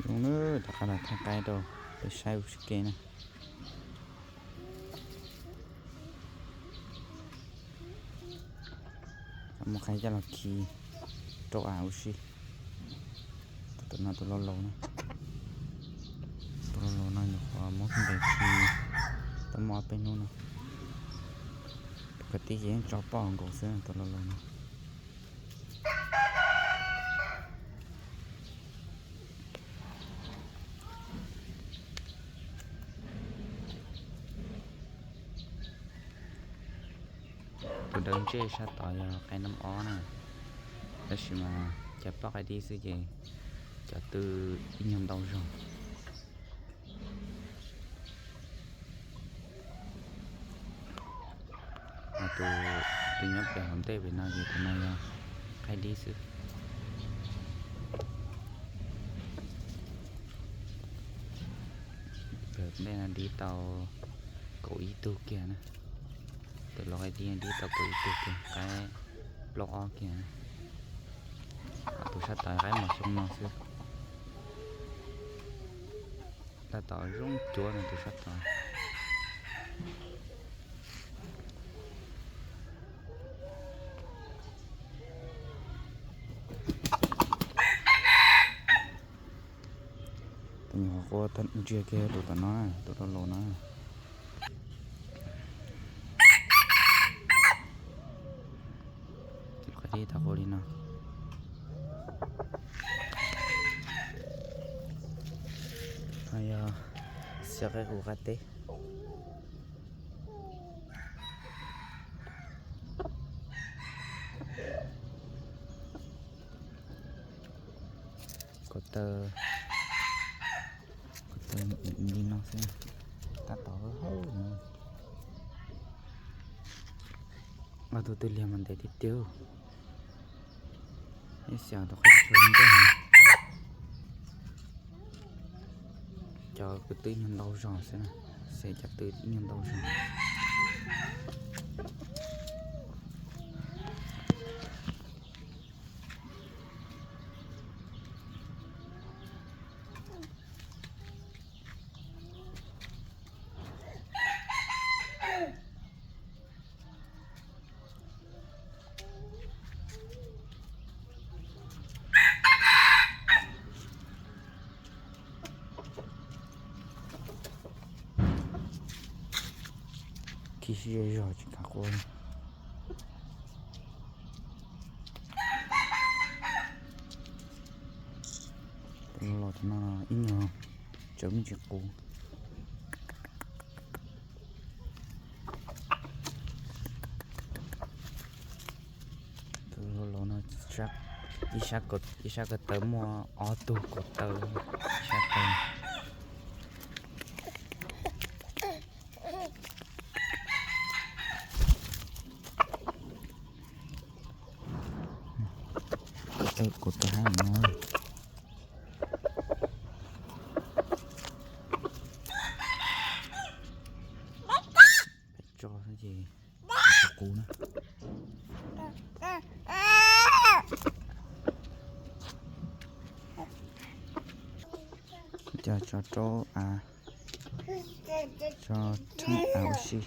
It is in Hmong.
Zoo na, rov qab los thaij qaib rau peb saib ua si ke na. Muab qaib coj los khi rau av ua si. Tus no tus laus laus na. Tus laus laus no nyuam qhuav muab ntes khi tau muaj ob peb hnub no. Tus kwv tij ces yeej tso poj nkaus xwb tus laus laus no. Tus dawb ntsej sab tod yog qaib nab ob na, tab sis mas cov poj qaib dib xwb ces cov tw ib nyuag ntau zog. Tus, tus nyob pem hauv ntej pem no ces tus no yog qaib dib xwb. Pem ntej no dib tau kaum ib tug kiag na. Tus lau qaib dib dib tau kaum ib tug kiag, qaib plaub ob kiag. Tus sab tod qaib mos xyoo no xwb. Tab tom zoo cuav no tus sab tod. Tus nyuam qhuav quaj ntsia kiag tus tom no, tus laus laus no. Tus qaib dib tau quaj li no. Yog xiab qaib qus qab teb. Kaum taw, kaum taw li no xwb, tab tom hawb hawb no. Ob tug twb liag mas ntev tiag tiag. Ib xyov tus qaib tsuas nkauj heev. Cov kwv tw ib nyuag ntau zog xwb, xyov cov tw ib nyuag ntau zog. Khi sib zog zog tsis kam quaj li. Tus los tom no ib nyuag tsawv me ntsis qus. Tus los no ib sab ko taw muaj ob tug ko taw, ib sab ko taw. Ko taw, ko taw hab no. Peb tso ces qus na. Coj tso rau av, tso rheeb av ua si.